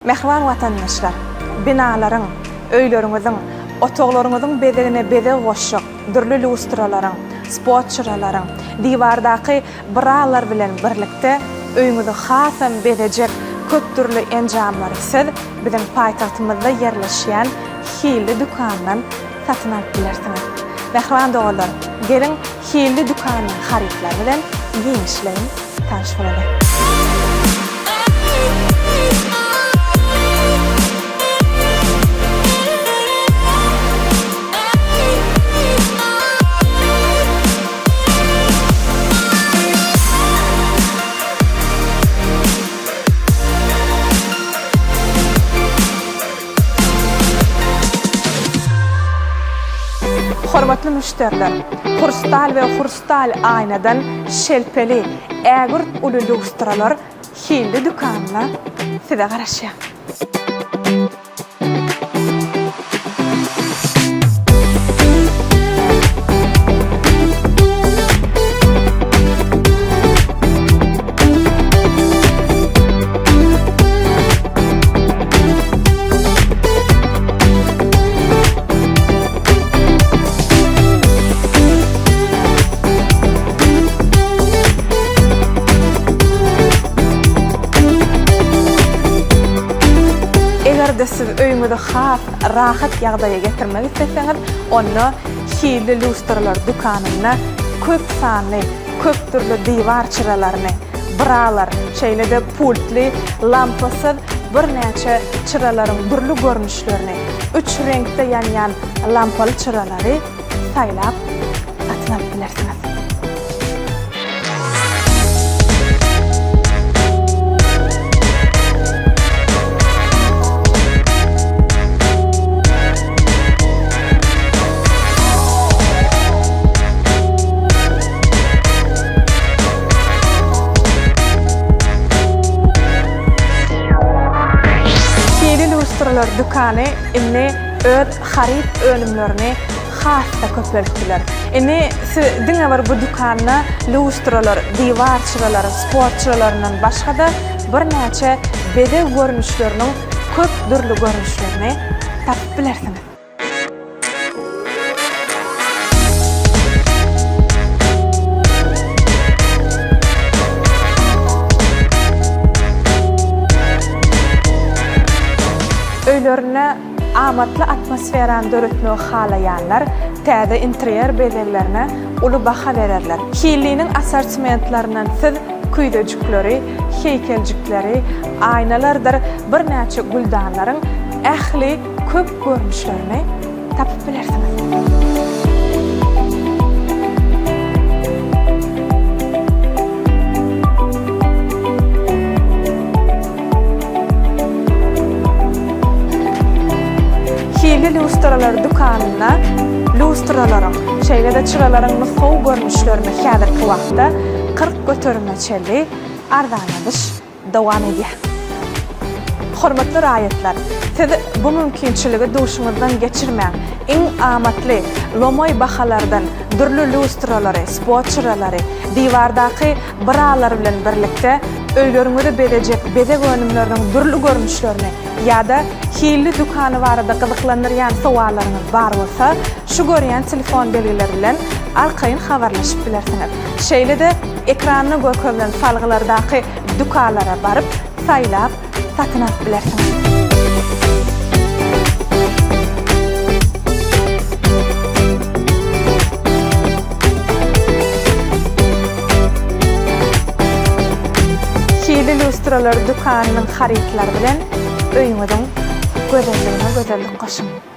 Mähriban watandaşlar! Binalaryň, öýleriňiziň, otaglaryňyzyň bezegine bezeg goşjak dürli lýustralaryň, spot çyralaryň, diwardaky bralar bilen birlikde öýüňizi hasam bezejek köp dürli enjamlary siz biziň paýtagtymyzda ýerleşýän Hilli dükandan satyn alyp bilersiňiz. Mähriban doganlar, geliň Hilli dükanynyň harytlary bilen giňişleýin tanyş bolalyň. Hormatly müşderiler! Hrustal we hrustal aýnadan şelpeli, ägirt uly lýustralar hilli dükanda size garaşýar. Eger-de siz öýüňizi has rahat ýagdaýa getirmek isleseňiz, onda hilli lýustralar dükanynda köp sanly köp dürli diwar çyralaryny, bralar, şeýle-de pultly, lampasyz birnäçe çyralaryň dürli görnüşlerini, üç reňkde ýanýan lampaly çyralary saýlap satyn alyp bilersiňiz. Hili lýustralar dükany indi öz haryt önümlerini has-da köpeltdiler. Indi siz diňe bir bu dükanda lýustralar, diwar çyralary, sport çyralaryndan başga-da birnäçe bezeg görnüşleriniň köp dürli görnüşlerini tapyp bilersiňiz. Öýlerinde amatly atmosferany döretmegi halaýanlar täze interýer bezeglerine uly baha bererler. Hilliniň assortimentlerinden siz küýzejikleri, heýkeljikleri, aýnalardyr birnäçe güldanlaryň ähli köp görnüşlerini tapyp bilersiňiz. Hilli lýustralar dükanynda lýustralaryň, şeýle-de çyralaryň nusgawy görnüşlerini häzirki wagtda 40 göterime çenli arzanladyş dowam edýär. Hormatly raýatlar, siz bu mümkinçiligi duşuňyzdan geçirmäň! Iň amatly, lomaý bahalardan dürli lýustralary, spot çyralary, diwardaky bralar bilen birlikde öýleriňizi bezejek bezeg önümleriniň dürli görnüşlerini ýa-da hilli dükany barada gyzyklandyrýan sowallaryňyz bar bolsa, şu görýän telefon belgileri bilen arkaýyn habarlaşyp bilersiňiz. Şeýle-de ekranda görkezilen salgylardaky dükanlara baryp, saýlap, satyn alyp bilersiňiz. Hili lýustralar dükanynyň harytlary bilen öýüňiziň gözelligine gözellik goşuň!